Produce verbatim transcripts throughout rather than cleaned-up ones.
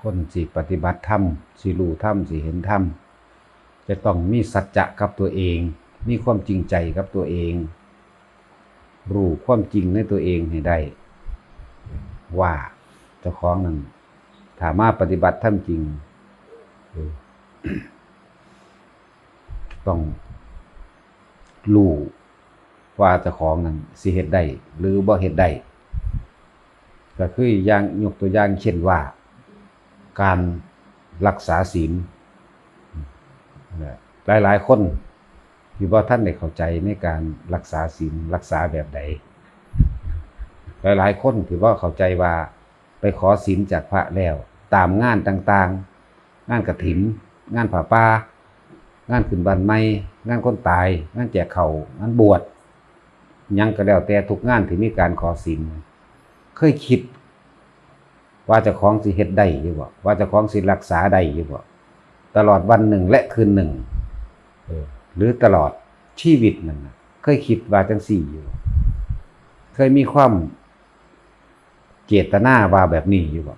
คนสิปฏิบัติธรรม สิรู้ธรรม สิเห็นธรรม จะต้องมีสัจจะกับตัวเอง มีความจริงใจกับตัวเอง รู้ความจริงในตัวเองให้ได้ ว่าเจ้าของนั้น ถ้ามาปฏิบัติธรรมจริง เออ ต้องรู้ว่าเจ้าของนั้นสิเฮ็ดได้หรือบ่เฮ็ดได้ ก็คืออย่าง ยกตัวอย่างเช่นว่า การรักษาศีล หลายๆคนที่บ่ทันได้เข้าใจในการรักษาศีล รักษาแบบใด หลายๆคนที่บ่เข้าใจว่าไปขอศีลจากพระแล้ว ตามงานต่างๆ งานกฐิน งานผ้าป่า งานขึ้นบ้านใหม่ งานคนตาย งานแจกข้าว งานบวช หยังก็แล้วแต่ทุกงานที่มีการขอศีล เคยคิดว่าเจ้าของสิเฮ็ดได้อยู่บ่ ว่าเจ้าของสิรักษาได้อยู่บ่ ตลอดวันหนึ่งและคืนหนึ่ง เออ หรือตลอดชีวิตนั่นน่ะ เคยคิดว่าจังซี่อยู่บ่ เคยมีความเจตนาว่าแบบนี้อยู่บ่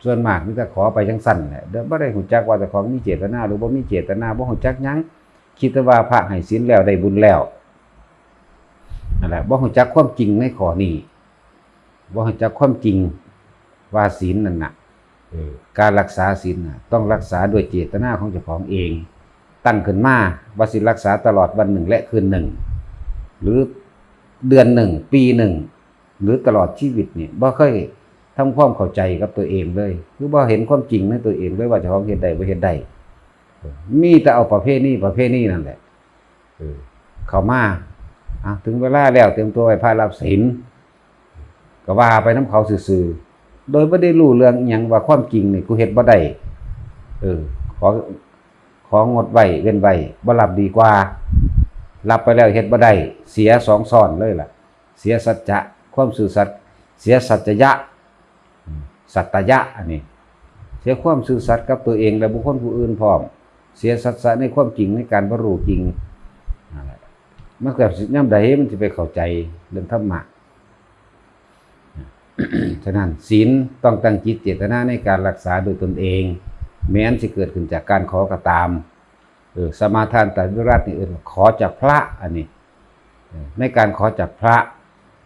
ส่วนมากมีแต่ขอไปจังซั่นแหละ เดี๋ยวบ่ได้รู้จักว่าเจ้าของมีเจตนาหรือบ่มีเจตนา บ่รู้จักหยัง คิดแต่ว่าพระให้ศีลแล้วได้บุญแล้ว นั่นแหละ บ่รู้จักความจริงในข้อนี้ บ่รู้จักความจริงว่าศีลนั่นน่ะ เออ การรักษาศีลน่ะ ต้องรักษาด้วยเจตนาของเจ้าของเอง ตั้งขึ้นมาว่าสิรักษาตลอดวันหนึ่งและคืนหนึ่ง หรือเดือนหนึ่ง ปีหนึ่ง หรือตลอดชีวิตนี่ บ่เคยทำความเข้าใจกับตัวเองเลย คือบ่เห็นความจริงในตัวเองเลยว่าเจ้าของเฮ็ดได้บ่เฮ็ดได้ เออ มีแต่เอาประเพณี ประเพณีนั่นแหละ เออ เข้ามา อ่ะ ถึงเวลาแล้วเตรียมตัวไหว้พระรับศีล ก็ว่าไปนำเขาซื่อๆ โดยบ่ได้รู้เรื่องอิหยังว่าความจริงนี่กูเฮ็ดบ่ได้ เออ ขอ ของดไว้ เว้นไว้ บ่รับดีกว่า รับไปแล้วเฮ็ดบ่ได้ เสียสองซ้อนเลยล่ะ เสียสัจจะ ความซื่อสัตย์ เสียสัจจะ สัตยะ อันนี้ เสียความซื่อสัตย์กับตัวเองและบุคคลผู้อื่นพร้อม เสียสัจจะในความจริงในการบ่รู้จริง นั่นแหละ มันก็ยามใดมันสิไปเข้าใจเรื่องธรรมะ ฉะนั้นศีลต้องตั้งจิตเจตนาในการรักษาโดยตนเอง แม้นสิเกิดขึ้นจากการขอก็ตาม เออ สมาทานตาวิรัตินี่เอิ้นว่าขอจากพระ อันนี้ เออ ในการขอจากพระ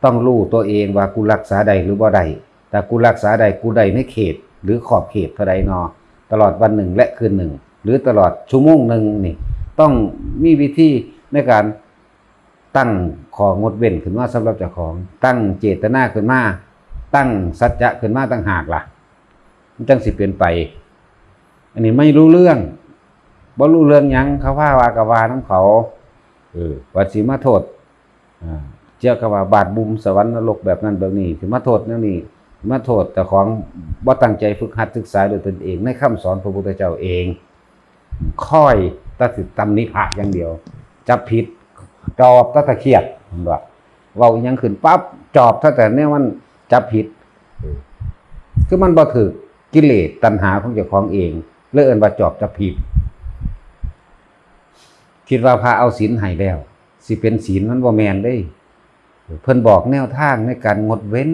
ต้องรู้ตัวเองว่ากูรักษาได้หรือบ่ได้ ถ้ากูรักษาได้ กูได้ในเขตหรือขอบเขตเท่าใดนอ ตลอดวันหนึ่งและคืนหนึ่ง หรือตลอดชั่วโมงหนึ่งนี่ ต้องมีวิธีในการตั้งข้องดเว้นขึ้นมาสำหรับเจ้าของ ตั้งเจตนาขึ้นมา ตั้งสัจจะขึ้นมาต่างหากล่ะ มันจังสิเป็นไป อันนี้ไม่รู้เรื่อง บ่รู้เรื่องหยัง เขาพาว่าก็ว่านำเขา เออ ว่าสิมาโทษ อ่า เจ้าก็ว่าบาปบุมสวรรค์นรกแบบนั้นแบบนี้ สิมาโทษแนวนี้ มาโทษเจ้าของบ่ตั้งใจฝึกหัดศึกษาด้วยตนเอง ในคำสอนพระพุทธเจ้าเอง คอยแต่สิตำหนิพระอย่างเดียว จับผิด จอบแต่ตะเครียด เห็นบ่ เว้าอิหยังขึ้นปั๊บ จอบแต่แต่แนวมันจับผิด คือมันบ่ถืกกิเลสตัณหาของเจ้าของเอง เลยเอิ้นว่าจอบจับผิด คิดว่าพระเอาศีลให้แล้ว สิเป็นศีล มันบ่แม่นเด้ เพิ่นบอกแนวทางในการงดเว้น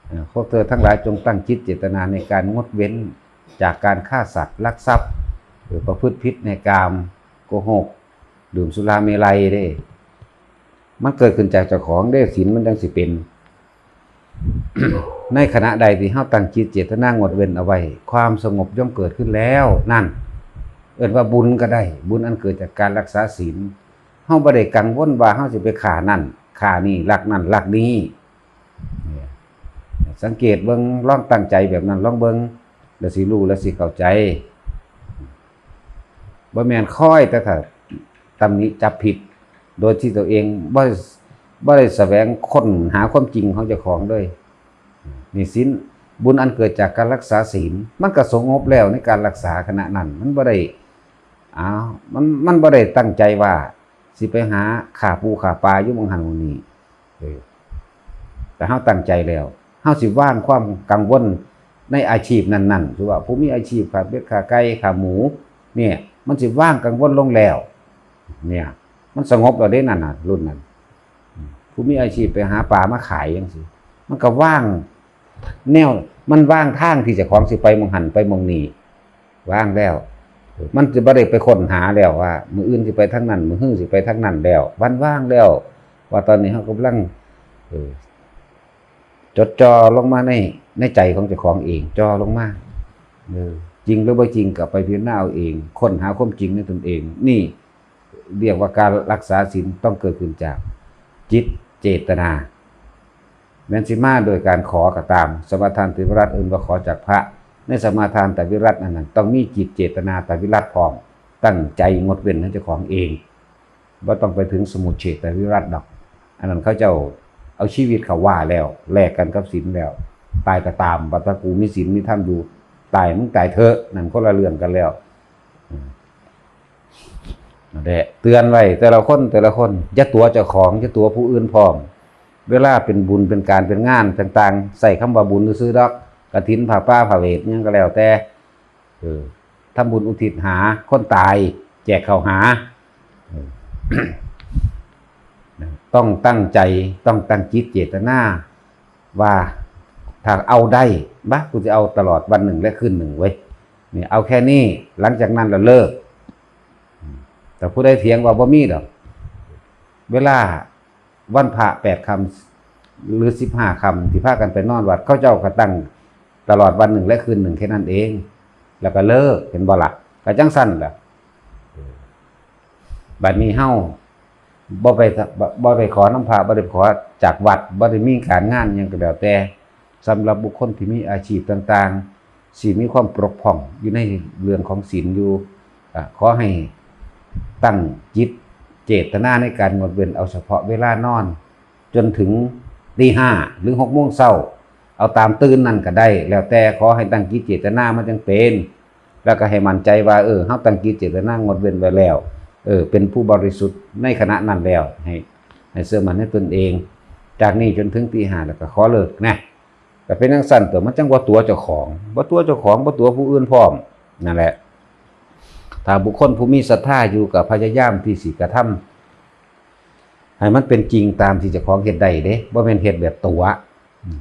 เอ่อ พวกเธอทั้งหลายจงตั้งจิตเจตนาในการงดเว้น จากการฆ่าสัตว์ ลักทรัพย์ หรือประพฤติผิดในกาม โกหก ดื่มสุราเมรัยเด้ มันเกิดขึ้นจากเจ้าของเด้ ศีลมันจังสิเป็น ในขณะใดที่เฮาตั้งจิตเจตนางดเว้นเอาไว้ ความสงบย่อมเกิดขึ้นแล้ว นั่น เอิ้นว่าบุญก็ได้ บุญอันเกิดจากการรักษาศีล เฮาบ่ได้กังวลว่าเฮาสิไปฆ่านั่นฆ่านี่ ลักนั่นลักนี่ เนี่ย สังเกตเบิ่ง ลองตั้งใจแบบนั้น ลองเบิ่ง แล้วสิรู้ แล้วสิเข้าใจ บ่แม่นคอยแต่ถ้าตำหนิจับผิด โดยที่ตัวเองบ่ บ่ได้แสวงค้นหาความจริงของเจ้าของเลย นี่ศีล บุญอันเกิดจากการรักษาศีล มันก็สงบแล้วในการรักษาขณะนั้น มันบ่ได้ อ้าว มัน มันบ่ได้ตั้งใจว่าสิไปหาฆ่าปูฆ่าปลาอยู่หม่องหั้นหม่องนี้ เออ แต่เฮาตั้งใจแล้ว เฮาสิวางความกังวลในอาชีพนั้นๆ คือว่าผู้มีอาชีพฆ่าเป็ดฆ่าไก่ฆ่าหมู เนี่ย มันสิวางกังวลลงแล้ว เนี่ย มันสงบแล้วเด้นั่นน่ะ รุ่นนั้น ผู้มีอาชีพไปหาปลามาขายจังซี้ มันก็วาง แนวมันวางทางที่เจ้าของสิไปหม่องหั้นไปหม่องนี้ วางแล้ว มันจะบ่ได้ไปค้นหาแล้วว่า มื้ออื่นสิไปทางนั้น มื้อฮือสิไปทางนั้นแล้ว มันวางแล้ว ว่าตอนนี้เฮากำลัง เออ จดจ่อลงมาใน ในใจของเจ้าของเอง จ่อลงมา เออ จริงหรือบ่จริงก็ไปพิจารณาเอาเอง ค้นหาความจริงในตนเอง นี่เรียกว่าการรักษาศีลต้องเกิดขึ้นจากจิตเจตนา แม้นสิมาโดยการขอก็ตาม สมาทานตวิรัติเอิ้นว่าขอจากพระ ในสมาทานตวิรัติอันนั้นต้องมีจิตเจตนาตวิรัติพร้อม ตั้งใจงดเว้นให้เจ้าของเอง บ่ต้องไปถึงสมุจเฉทวิรัติดอก อันนั้นเขาเจ้าเอาชีวิตเขาว่าแล้ว แลกกันกับศีลแล้ว ตายก็ตาม บัดว่ากูมีศีลมีธรรมอยู่ ตายมึงตายเถอะ นั่นคนละเรื่องกันแล้ว อืม นั่นแหละ เตือนไว้แต่ละคนแต่ละคน อย่าตั๋วเจ้าของ อย่าตั๋วผู้อื่นพร้อม เวลาเป็นบุญเป็นการเป็นงานต่างๆ ใช้คำว่าบุญซื่อๆดอก กฐิน ผ้าป่า ผ้าเวท หยังก็แล้วแต่ เออ ทำบุญอุทิศหาคนตาย แจกข้าวหา เออ ต้องตั้งใจ ต้องตั้งจิตเจตนา ว่าถ้าเอาได้ บะ กูจะเอาตลอดวันหนึ่งและคืนหนึ่งเว้ย เนี่ย เอาแค่นี้ หลังจากนั้นละเลิก แต่ผู้ใดเถียงว่าบ่มีดอก เวลาวันพระแปดค่ำหรือสิบห้าค่ำที่พากันไปนอนวัด เขาเจ้าก็ตั้งตลอดวันหนึ่งและคืนหนึ่งแค่นั้นเอง แล้วก็เลิก เห็นบ่ล่ะ ก็จั่งซั่นล่ะ บัดนี้เฮาบ่ไป บ่ไปขอนำพระ บ่ได้ขอจากวัด บ่ได้มีการงานหยังก็แล้วแต่ สำหรับบุคคลที่มีอาชีพต่างๆ สิมีความปกพร่องอยู่ในเรื่องของศีลอยู่ อ่ะ ขอให้ตั้งจิตเจตนาในการงดเว้นเอาเฉพาะเวลานอน จนถึงตีห้าหรือหกโมงเช้า เอาตามตื่นนั่นก็ได้ แล้วแต่ ขอให้ตั้งจิตเจตนามันจั่งเป็น แล้วก็ให้มั่นใจว่า เออ เฮาตั้งจิตเจตนางดเว้นไว้แล้ว เออ เป็นผู้บริสุทธิ์ในขณะนั้นแล้ว ให้ ให้เชื่อมั่นในตนเอง จากนี้จนถึงตีห้าแล้วก็ขอเลิกนะ ก็เป็นจั่งซั่นตั๋ว มันจั่งบ่ตั๋วเจ้าของ บ่ตั๋วเจ้าของ บ่ตั๋วผู้อื่นพร้อม นั่นแหละ ถ้าบุคคลผู้มีศรัทธาอยู่ก็พยายามที่สิกระทำให้มันเป็นจริงตามที่เจ้าของเฮ็ดได้เด้ บ่แม่นเฮ็ดแบบตั๋ว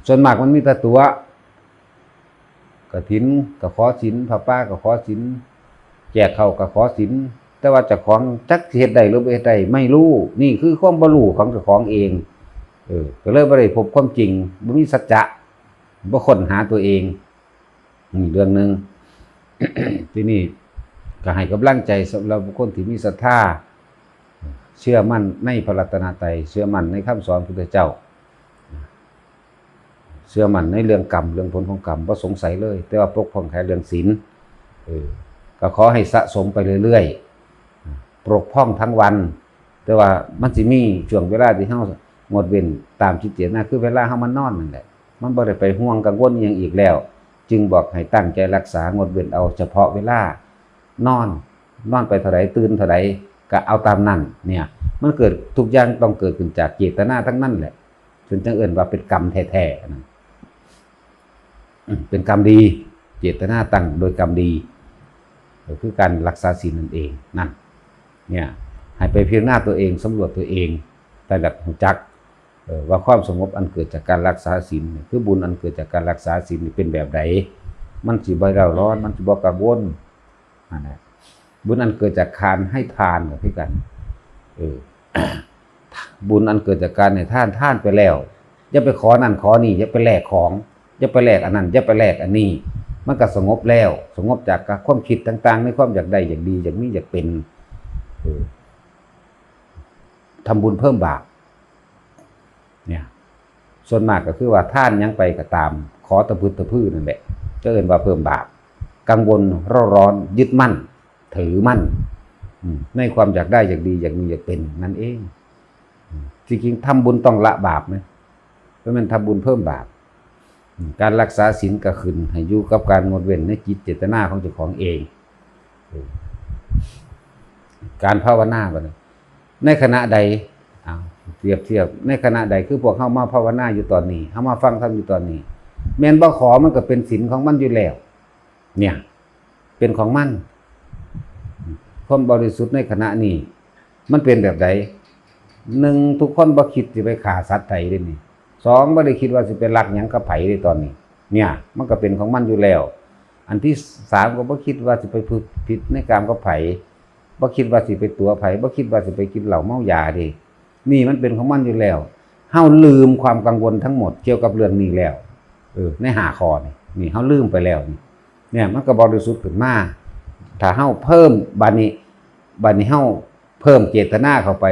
ส่วนมากมันมีแต่ตั๋ว กฐินก็ขอศีล ผ้าป่าก็ขอศีล แจกข้าวก็ขอศีล แต่ว่าเจ้าของจักสิเฮ็ดได้หรือบ่เฮ็ดได้ไม่รู้ นี่คือความบ่รู้ของเจ้าของเอง เออ ก็เลยบ่ได้พบความจริง บ่มีสัจจะ บ่ค้นหาตัวเอง นี่เรื่องหนึ่ง ทีนี้ก็ให้กำลังใจสำหรับบุคคลที่มีศรัทธา เชื่อมั่นในพระรัตนตรัย เชื่อมั่นในคำสอนพุทธเจ้า เชื่อมั่นในเรื่องกรรม เรื่องผลของกรรม บ่สงสัยเลย แต่ว่าปกพร่องแค่เรื่องศีล เออ ก็ขอให้สะสมไปเรื่อยๆ ปกพร่องทั้งวัน แต่ว่ามันสิมีช่วงเวลาที่เฮางดเว้นตามจิตเจตนา คือเวลาเฮามานอนนั่นแหละ มันบ่ได้ไปห่วงกังวลอิหยังอีกแล้ว จึงบอกให้ตั้งใจรักษางดเว้นเอาเฉพาะเวลานอน นอนไปเท่าใด ตื่นเท่าใด ก็เอาตามนั้น เนี่ย มันเกิด ทุกอย่างต้องเกิดขึ้นจากเจตนาทั้งนั้นแหละ จนจั่งเอิ้นว่าเป็นกรรมแท้ๆ นะ อืม เป็นกรรมดี เจตนาตั้งโดยกรรมดี ก็คือการรักษาศีลนั่นเอง นั่น เนี่ย ให้ไปพิจารณาตัวเอง สำรวจตัวเอง แต่ละรู้จัก เออ ว่าความสงบอันเกิดจากการรักษาศีลนี่ คือบุญอันเกิดจากการรักษาศีลนี่เป็นแบบใด มันสิบ่เร่าร้อน มันสิบ่กังวล นั่นแหละ บุญอันเกิดจากการให้ทานก็คือกัน เออ บุญอันเกิดจากการให้ทาน ทานไปแล้ว อย่าไปขอนั่นขอนี่ อย่าไปแลกของ อย่าไปแลกอันนั้น อย่าไปแลกอันนี้ มันก็สงบแล้ว สงบจากความคิดต่างๆ ในความอยากได้ อยากดี อยากมี อยากเป็น เออ ทำบุญเพิ่มบาป เนี่ย ส่วนมากก็คือว่าทานหยังไปก็ตาม ขอตะพึดตะพือนั่นแหละ ก็เอิ้นว่าเพิ่มบาป กังวลเร่าร้อน ยึดมั่น ถือมั่น อืม ในความอยากได้ อยากดี อยากมี อยากเป็นนั่นเอง อืม จริงๆ ทำบุญต้องละบาปนะ บ่แม่นทำบุญเพิ่มบาป อืม การรักษาศีลก็ขึ้นให้อยู่กับการงดเว้นในจิตเจตนาของเจ้าของเอง อืม การภาวนาบัดนี้ ในขณะใด เอา เปรียบเทียบ ในขณะใด คือพวกเฮามาภาวนาอยู่ตอนนี้ เฮามาฟังธรรมอยู่ตอนนี้ แม่นบ่ ขอมันก็เป็นศีลของมันอยู่แล้ว เนี่ย เป็นของมัน ความบริสุทธิ์ในขณะนี้ มันเป็นแบบใด หนึ่ง ทุกคนบ่คิดสิไปฆ่าสัตว์ไผเด้นี่ สอง บ่ได้คิดว่าสิไปลักหยังกับไผเด้ตอนนี้ เนี่ย มันก็เป็นของมันอยู่แล้ว อันที่สามก็บ่คิดว่าสิไปผิดในกามกับไผ บ่คิดว่าสิไปตั๋วไผ บ่คิดว่าสิไปกินเหล้าเมายาเด้ นี่มันเป็นของมันอยู่แล้ว เฮาลืมความกังวลทั้งหมดเกี่ยวกับเรื่องนี้แล้ว เออ ในห้าข้อนี่ นี่เฮาลืมไปแล้วนี่ เนี่ยมันก็บริสุทธิ์ขึ้นมา ถ้าเฮาเพิ่ม บัดนี้ บัดนี้เฮาเพิ่มเจตนาเข้าไป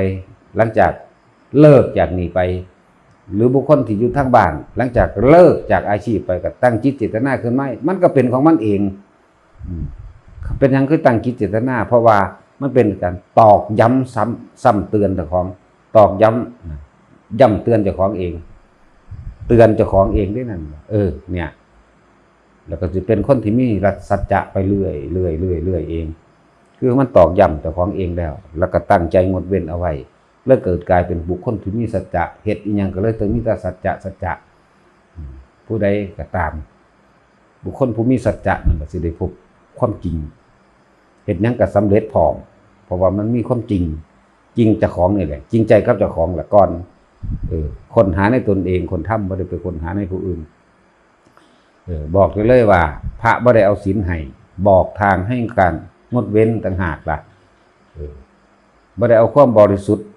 หลังจากเลิกจากนี้ไป หรือบุคคลที่อยู่ทางบ้าน หลังจากเลิกจากอาชีพไปก็ตั้งจิตเจตนาขึ้นมา มันก็เป็นของมันเอง อืม เป็นหยังคือตั้งจิตเจตนา เพราะว่ามันเป็นการตอกย้ำซ้ำ ซ้ำเตือนเจ้าของ ตอกย้ำ ย้ำเตือนเจ้าของเอง เตือนเจ้าของเองด้วยนั่น เออ เนี่ย แล้วก็สิเป็นคนที่มีสัจจะไปเรื่อยๆ เรื่อยๆ เรื่อยๆ เอง คือมันตอกย้ำเจ้าของเองแล้ว แล้วก็ตั้งใจงดเว้นเอาไว้ แล้วเกิดกลายเป็นบุคคลที่มีสัจจะ เฮ็ดอิหยังก็เลยต้องมีแต่สัจจะ สัจจะ อืม ผู้ใดก็ตาม บุคคลผู้มีสัจจะนั่นก็สิได้พบความจริง เฮ็ดหยังก็สำเร็จพร้อม เพราะว่ามันมีความจริง จริงเจ้าของนี่แหละ จริงใจกับเจ้าของละก่อน เออ ค้นหาในตนเอง คนทำบ่ได้ไปค้นหาในผู้อื่น เออ บอกได้เลยว่า พระบ่ได้เอาศีลให้ บอกทางให้การงดเว้นต่างหากล่ะ เออ บ่ได้เอาความบริสุทธิ์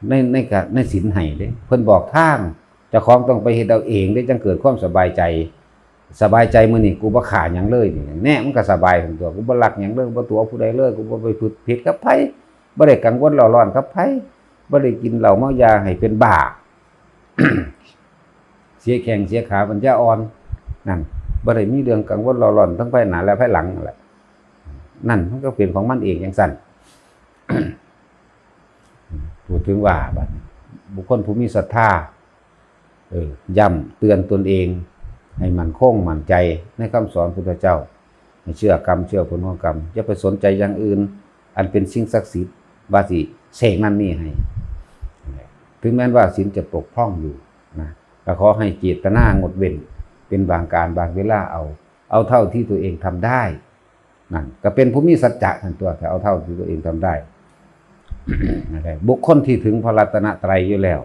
ใน ในกะ ในศีลให้เด้ เพิ่นบอกทาง เจ้าของต้องไปเฮ็ดเอาเองเด้ จั่งเกิดความสบายใจ สบายใจมื้อนี้กูบ่ฆ่าหยังเลยนี่ แน่ มันก็สบายของตัว กูบ่ลักหยังเลย บ่ตั๋วผู้ใดเลย กูบ่ไปผิด ผิดกับไผ บ่ได้กังวลเร่าร้อนกับไผ บ่ได้กินเหล้าเมายาให้เป็นบ้า เสียแข้งเสียขาปัญญาอ่อน นั่น บ่ได้มีเรื่องกังวลเร่าร้อนทั้งภายหน้าและภายหลังนั่นแหละ นั่นมันก็เป็นของมันเองจั่งซั่น พูดถึงว่าบัดนี้ บุคคลผู้มีศรัทธา เออ ย้ำเตือนตนเอง ให้มั่นคงมั่นใจในคำสอนพุทธเจ้า ให้เชื่อกรรม เชื่อผลของกรรม อย่าไปสนใจอย่างอื่น อันเป็นสิ่งศักดิ์สิทธิ์ ว่าสิเสกนั่นนี่ให้ ถึงแม้ว่าศีลจะปกพร่องอยู่นะ ก็ขอให้เจตนางดเว้น เป็นบางการบางเวลาเอา เอาเท่าที่ตัวเองทำได้ นั่นก็เป็นผู้มีสัจจะนั่นตัว ถ้าเอาเท่าที่ตัวเองทำได้ นั่นแหละ บุคคลที่ถึงพระรัตนตรัยอยู่แล้ว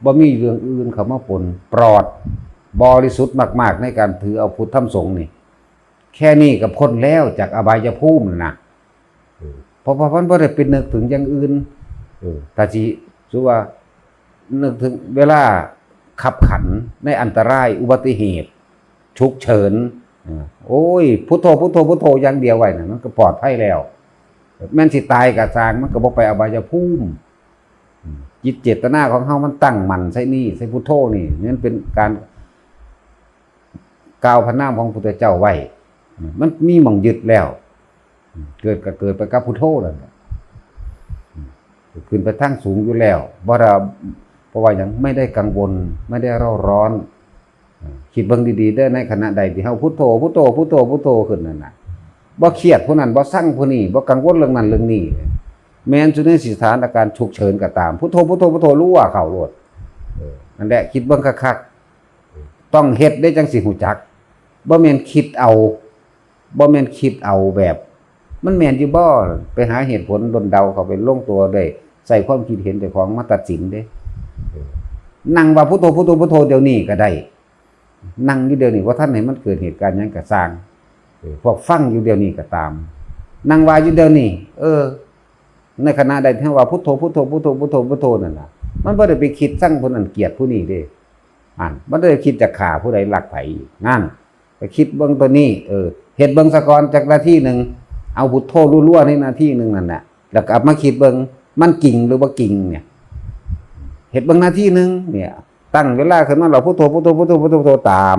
บ่มีเรื่องอื่นเข้ามาปน ปลอด บริสุทธิ์มากๆ ในการถือเอาพุทธธรรมสงฆ์นี่ แค่นี้ก็พ้นแล้วจากอบายภูมิแล้วนะ เออ เพราะว่ามันบ่ได้ไปนึกถึงอย่างอื่น เออ ถ้าสิ สมมุติว่า นึกถึงเวลาคับขันในอันตราย อุบัติเหตุ ฉุกเฉิน เออ โอ้ย พุทโธ พุทโธ พุทโธอย่างเดียวไว้น่ะ มันก็ปลอดภัยแล้ว แม้นสิตายก็ซ่าง มันก็บ่ไปอบายภูมิ อืม จิตเจตนาของเฮามันตั้งมั่นใส่นี่ ใส่พุทโธนี่ นั่นเป็นการกล่าวพระนามของพุทธเจ้าไว้ อืม มันมีหม่องยึดแล้ว อืม เกิดก็เกิดไปกับพุทโธนั่นแหละ อืม ขึ้นไปทางสูงอยู่แล้ว บ่ได้ เพราะว่าหยัง ไม่ได้กังวล ไม่ได้เร่าร้อน อืม คิดเบิ่งดีๆ เด้อ ในขณะใดที่เฮาพุทโธ พุทโธ พุทโธ พุทโธขึ้นนั่นน่ะ บ่เครียดผู้นั้น บ่ซังผู้นี้ บ่กังวลเรื่องนั้นเรื่องนี้ แม้นอยู่ในสถานการณ์ฉุกเฉินก็ตาม พุทโธ พุทโธ พุทโธ รัวเข้าโลด เออ นั่นแหละ คิดเบิ่งคักๆ ต้องเฮ็ดได้จั่งสิฮู้จัก บ่แม่นคิดเอา บ่แม่นคิดเอาแบบ มันแม่นอยู่บ่ ไปหาเหตุผลด้นเดาเข้าไปลงตัวได้ ใส่ความคิดเห็นเจ้าของมาตัดสินเด้ เออ นั่งว่าพุทโธ พุทโธ พุทโธ เดี๋ยวนี้ก็ได้ นั่งอยู่เดี๋ยวนี้ บ่ทันให้มันเกิดเหตุการณ์หยังก็ซ่าง เออ พวกฟังอยู่เดี๋ยวนี้ก็ตาม นั่งว่าอยู่เดี๋ยวนี้ เออ ในขณะใดที่ว่าพุทโธ พุทโธ พุทโธ พุทโธ พุทโธนั่นน่ะ มันบ่ได้ไปคิดซังผู้นั้นเกลียดผู้นี้เด้ อ่าน มันบ่ได้คิดจะฆ่าผู้ใดรักไผ นั่น ไปคิดเบิ่งตัวนี้ เออ เฮ็ดเบิ่งซะก่อนจักนาทีหนึ่ง เอาพุทโธรัวๆ ในนาทีหนึ่งนั่นน่ะ แล้วก็เอามาคิดเบิ่ง มันจริงหรือบ่จริงเนี่ย เฮ็ดเบิ่งนาทีหนึ่งเนี่ย ตั้งเวลาขึ้นมา เราพุทโธ พุทโธ พุทโธ พุทโธ พุทโธตาม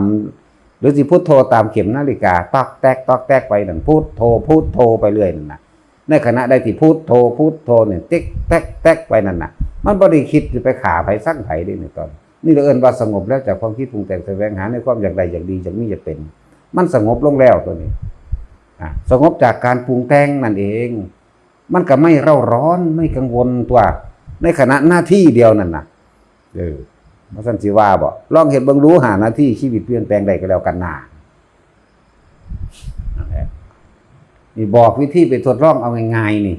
หรือสิพุทโธตามเข็มนาฬิกา ตอกแตก ตอกแตกไปนั่น พุทโธ พุทโธไปเรื่อยนั่นน่ะ ในขณะใดที่พุทโธ พุทโธเนี่ย ติ๊กแต๊ก แต๊กไปนั่นน่ะ มันบ่ได้คิดจะไปฆ่าไผซังไผเด้ในตอน นี่เราเอิ้นว่าสงบแล้วจากความคิดปรุงแต่งแสวงหาในความอยากได้อยากดีอยากมีอยากเป็น มันสงบลงแล้วตัวนี้ อ่ะ สงบจากการปรุงแต่งนั่นเอง มันก็ไม่เร่าร้อน ไม่กังวลตัว ในขณะนาทีเดียวนั่นน่ะ เออ ว่าซั่นสิว่าบ่ ลองเฮ็ดเบิ่งดู ห้านาที ชีวิตเปลี่ยนแปลงได้ก็แล้วกันนา นั่นแหละ นี่บอกวิธีไปทดลองเอาง่ายๆ นี่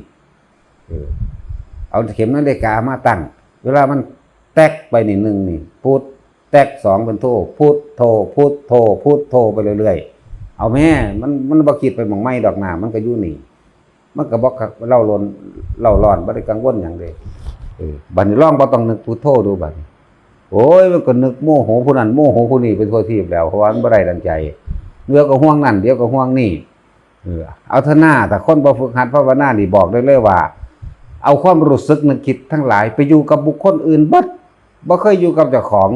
เออ เอาเข็มนาฬิกามาตั้ง เวลามันแต๊กไปนี่หนึ่งนี่ พุท แตรกสองเป็นโธ พุทโธ พุทโธ พุทโธไปเรื่อยๆ เอาแม่ มัน มันบ่คิดไปหม่องใหม่ดอกนา มันก็อยู่นี่ มันก็บ่เล่าร้อน เล่าร้อน บ่ได้กังวลหยังเด้ เออ บัดนี้ลองบ่ต้องนึกพุทโธดูบัดนี้ โอ้ย มันก็นึกโมโหผู้นั้น โมโหผู้นี้ไปทั่วทีปแล้ว เพราะว่ามันบ่ได้ดังใจ เดี๋ยวก็ห่วงนั่น เดี๋ยวก็ห่วงนี่ เออ เอาเถอะหน้า ถ้าคนบ่ฝึกหัดภาวนานี่บอกได้เลยว่า เอาความรู้สึกนึกคิดทั้งหลายไปอยู่กับบุคคลอื่นเบิด บ่เคยอยู่กับเจ้าของ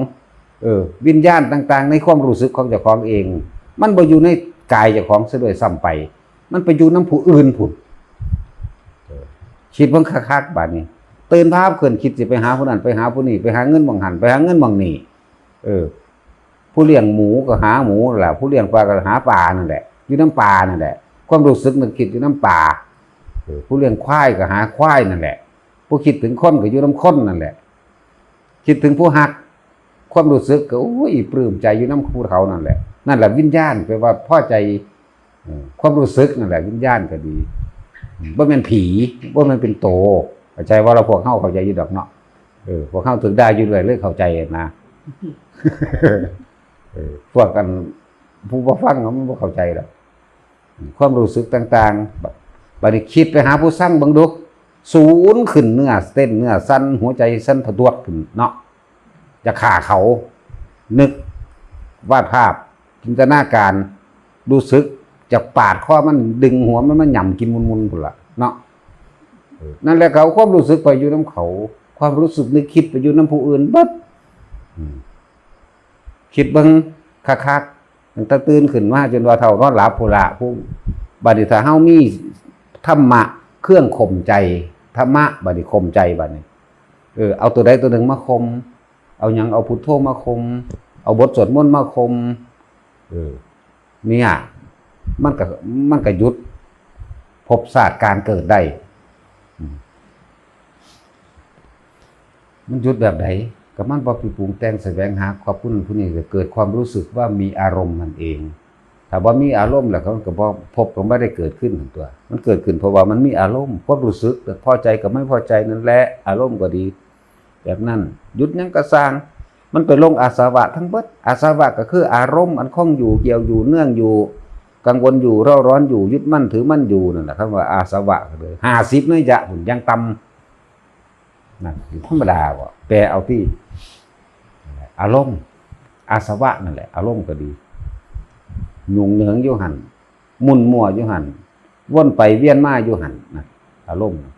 เออ วิญญาณต่างๆ ในความรู้สึกของเจ้าของเอง มันบ่อยู่ในกายเจ้าของซะด้วยซ้ำไป มันไปอยู่นำผู้อื่นพุ้น เออ คิดเบิ่งคักๆ บาดนี้ ตื่นพาบขึ้น คิดสิไปหาผู้นั้น ไปหาผู้นี้ ไปหาเงินหม่องหั่น ไปหาเงินหม่องนี่ เออ ผู้เลี้ยงหมูก็หาหมูนั่นแหละ ผู้เลี้ยงปลาก็หาปลานั่นแหละ อยู่นำปลานั่นแหละ ความรู้สึกนึกคิดอยู่นำปลา เออ ผู้เลี้ยงควายก็หาควายนั่นแหละ ผู้คิดถึงคนก็อยู่นำคนนั่นแหละ คิดถึงผู้ฮัก ความรู้สึกก็ โอ้ย ปลื้มใจอยู่นำผู้เขานั่นแหละ นั่นแหละวิญญาณ แปลว่าพอใจ เออ ความรู้สึกนั่นแหละวิญญาณก็ดี บ่แม่นผี บ่แม่นเป็นโต เข้าใจว่าเราพวกเฮาเข้าใจอยู่ดอกเนาะ เออ พวกเฮาถึงได้อยู่ด้วยเลยเข้าใจนะ เออ พวกกัน ผู้บ่ฟังมันบ่เข้าใจดอก ความรู้สึกต่างๆ บัดนี้คิดไปหาผู้สั่งเบิ่งดู สูนขึ้น เนื้อเต้น เนื้อสั่น หัวใจสั่นทะทวกขึ้นเนาะ จะฆ่าเขา นึกวาดภาพ จินตนาการ รู้สึกจะปาดคอมัน ดึงหัวมันมาหย่ำกินมุนๆ พุ้นล่ะเนาะ เออ นั่นแหละ เขาความรู้สึกไปอยู่นำเขา ความรู้สึกนึกคิดไปอยู่นำผู้อื่นเบิด อืม คิดเบิ่งคักๆ ตั้งแต่ตื่นขึ้นมาจนว่าเฒ่านอนหลับพุ้นล่ะ ผู้ บัดนี้ถ้าเฮามีธรรมะเครื่องข่มใจ ธรรมะบัดนี้ข่มใจบัดนี้ เออ เอาตัวใดตัวหนึ่งมาข่ม เอาหยัง เอาพุทโธมาข่ม เอาบทสวดมนต์มาข่ม เออ เนี่ย มันก็ มันก็หยุดภพชาติการเกิดได้ อืม มันหยุดแบบใด ก็มันบ่ไปปรุงแต่งแสวงหาขอบคุณผู้นี้ ก็เกิดความรู้สึกว่ามีอารมณ์นั่นเอง ถ้าบ่มีอารมณ์แล้วก็ มันก็บ่ ภพก็บ่ได้เกิดขึ้นนั่นตั๊ว มันเกิดขึ้นเพราะว่ามันมีอารมณ์ ความรู้สึก พอใจกับไม่พอใจนั่นแหละ อารมณ์ก็ดี แบบนั้น หยุดหยังก็ซ่าง มันไปลงอาสวะทั้งเบิด อาสวะก็คืออารมณ์อันคล้องอยู่ เกี่ยวอยู่ เนื่องอยู่ กังวลอยู่ เร่าร้อนอยู่ ยึดมั่นถือมั่นอยู่ นั่นแหละ คำว่าอาสวะ ก็เลย ห้าสิบนัยยะพุ้น อย่างต่ำ นั่นธรรมดาบ่ แปลเอาที่อารมณ์ อาสวะนั่นแหละ อารมณ์ก็ดี หยุ่งเหยิงอยู่หั่น มุ่นมั่วอยู่หั่น วนไปเวียนมาอยู่หั่นนะ อารมณ์นะ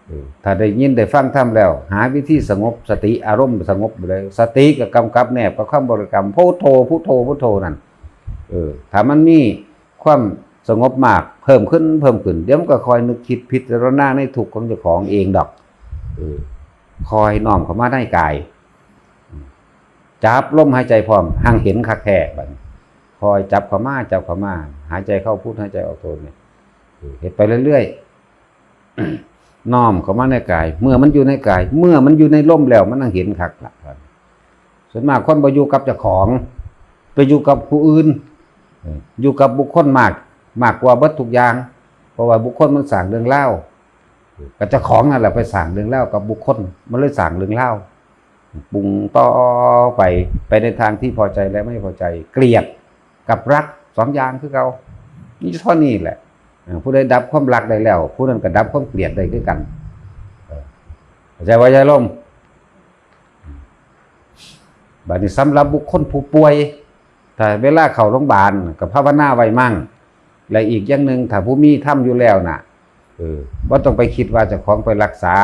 เออ ถ้าได้ยินได้ฟังธรรมแล้ว หาวิธีสงบสติ อารมณ์สงบเลย สติก็กำกับแนบกับคำบริกรรม พุทโธ พุทโธ พุทโธนั่น เออ ถ้ามันมีความสงบมาก เพิ่มขึ้น เพิ่มขึ้น เดี๋ยวมันก็คอยนึกคิดพิจารณาในทุกข์ของเจ้าของเองดอก เออ คอยน้อมเข้ามาในกาย จับลมหายใจพร้อม หั่งเห็นคักแท้บัดนี้ คอยจับเข้ามา จับเข้ามา หายใจเข้าพุท หายใจออกโทนี่ เออ เฮ็ดไปเรื่อยๆ น้อมเข้ามาในกาย เมื่อมันอยู่ในกาย เมื่อมันอยู่ในลมแล้ว มันหั่งเห็นคักละ ส่วนมากคนบ่อยู่กับเจ้าของ ไปอยู่กับผู้อื่น เออ อยู่กับบุคคลมาก มากกว่าเบิดทุกอย่าง เพราะว่าบุคคลมันสร้างเรื่องราว กับเจ้าของนั่นแหละไปสร้างเรื่องราวกับบุคคล มันเลยสร้างเรื่องราว ปรุงต่อไป ไปในทางที่พอใจและไม่พอใจ เกลียดกับรัก สองอย่างคือเก่า มีเท่านี้แหละ เออ ผู้ใดดับความรักได้แล้ว ผู้นั้นก็ดับความเกลียดได้คือกัน เออ เข้าใจว่า ยายลม บัดนี้สำหรับบุคคลผู้ป่วย ถ้าเวลาเข้าโรงพยาบาลก็ภาวนาไว้มั่ง และอีกอย่างหนึ่ง ถ้าผู้มีธรรมอยู่แล้วน่ะ เออ บ่ต้องไปคิดว่าเจ้าของไปรักษา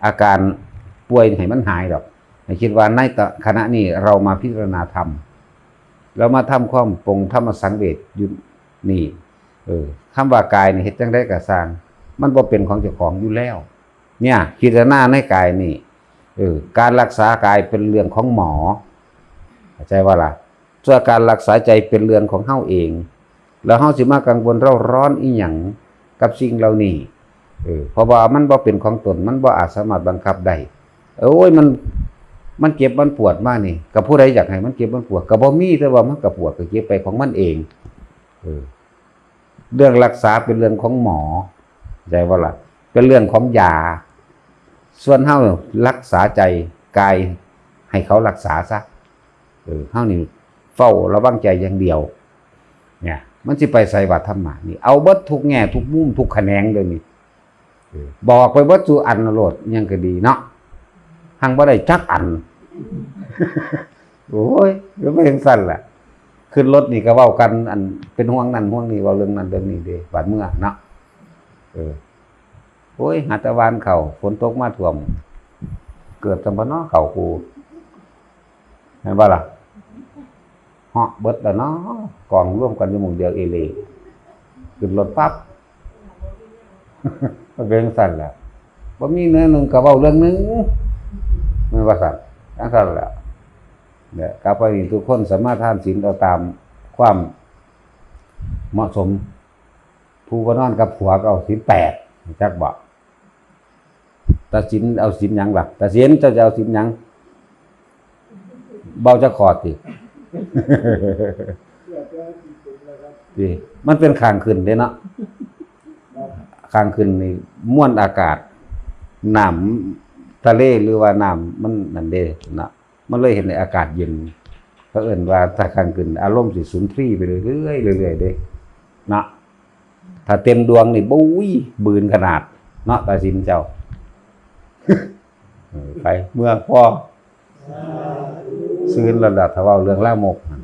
อาการป่วยให้มันหายดอก ให้คิดว่าในขณะนี้เรามาพิจารณาธรรม เรามาทำความปลงธรรมสังเวชอยู่นี่ เออ คำว่ากายนี่เฮ็ดจั่งใดก็ซ่าง มันบ่เป็นของเจ้าของอยู่แล้ว เนี่ย พิจารณาในกายนี่ เออ การรักษากายเป็นเรื่องของหมอ เข้าใจว่าล่ะ ส่วนการรักษาใจเป็นเรื่องของเฮาเอง แล้วเฮาสิมากังวลเร่าร้อนอีหยังกับสิ่งเหล่านี้ เออ เพราะว่ามันบ่เป็นของตน มันบ่อาจสามารถบังคับได้ โอ้ย มัน มันเจ็บมันปวดมานี่ ก็ผู้ใดอยากให้มันเจ็บมันปวด ก็บ่มี แต่ว่ามันก็ปวดก็เจ็บไปของมันเอง เออ เรื่องรักษาเป็นเรื่องของหมอ เข้าใจว่าล่ะ เป็นเรื่องของยา ส่วนเฮารักษาใจกายให้เขารักษาซะ เออ เฮานี่เฝ้าระวังใจอย่างเดียว เนี่ย มันสิไปไสว่าธรรมะนี่ เอาเบิดทุกแง่ทุกมุมทุกแขนงเลยนี่ เออ บอกไปเบิดสู่อันโลด ยังก็ดีเนาะ หังบ่ได้จักอัน โอ้ย ก็ไม่เห็นสั้นล่ะ ขึ้นรถนี่ก็เว้ากัน อันเป็นห่วงนั่นห่วงนี่ เว้าเรื่องนั้นเรื่องนี้เด้ บาดเมือเนาะ เออ โอ้ย หาแต่หว่านเข้า ฝนตกมาท่วม เกือบจะบ่เนาะเข้ากู เห็นบ่ล่ะ เหาะเบิดแล้วเนาะ กองรวมกันอยู่หม่องเดียวเอเล ขึ้นรถปั๊บ มันเป็นจั่งซั่นแหละ บ่มีเรื่องหนึ่งก็เว้าเรื่องหนึ่ง แม่นว่าซั่น จั่งซั่นแหละ เนี่ย กลับไปนี่ทุกคนสมาทานศีลเอาตามความเหมาะสม ผู้บ่นอนกับผัวก็เอาศีลแปด จักบ่ ตาสินเอาศีลหยังล่ะ ตาสินเจ้าจะเอาศีลหยัง เบาจะขอดติ ติ มันเป็นข้างขึ้นเด้เนาะ ข้างขึ้นนี่มวลอากาศ น้ำทะเลหรือว่าน้ำมันนั่นเด้เนาะ มันเลยเห็นในอากาศเย็น เขาเอิ้นว่าถ้าข้างขึ้นอารมณ์สิสุนทรีย์ไปเรื่อยๆเรื่อยๆเด้เนาะ ถ้าเต็มดวงนี่ บุ้ย บืนขนาดเนาะ ตาสินเจ้า เออ ไป เมือพ่อ ซื่นแล้วล่ะ ถ้าเว้าเรื่องลามกหั่น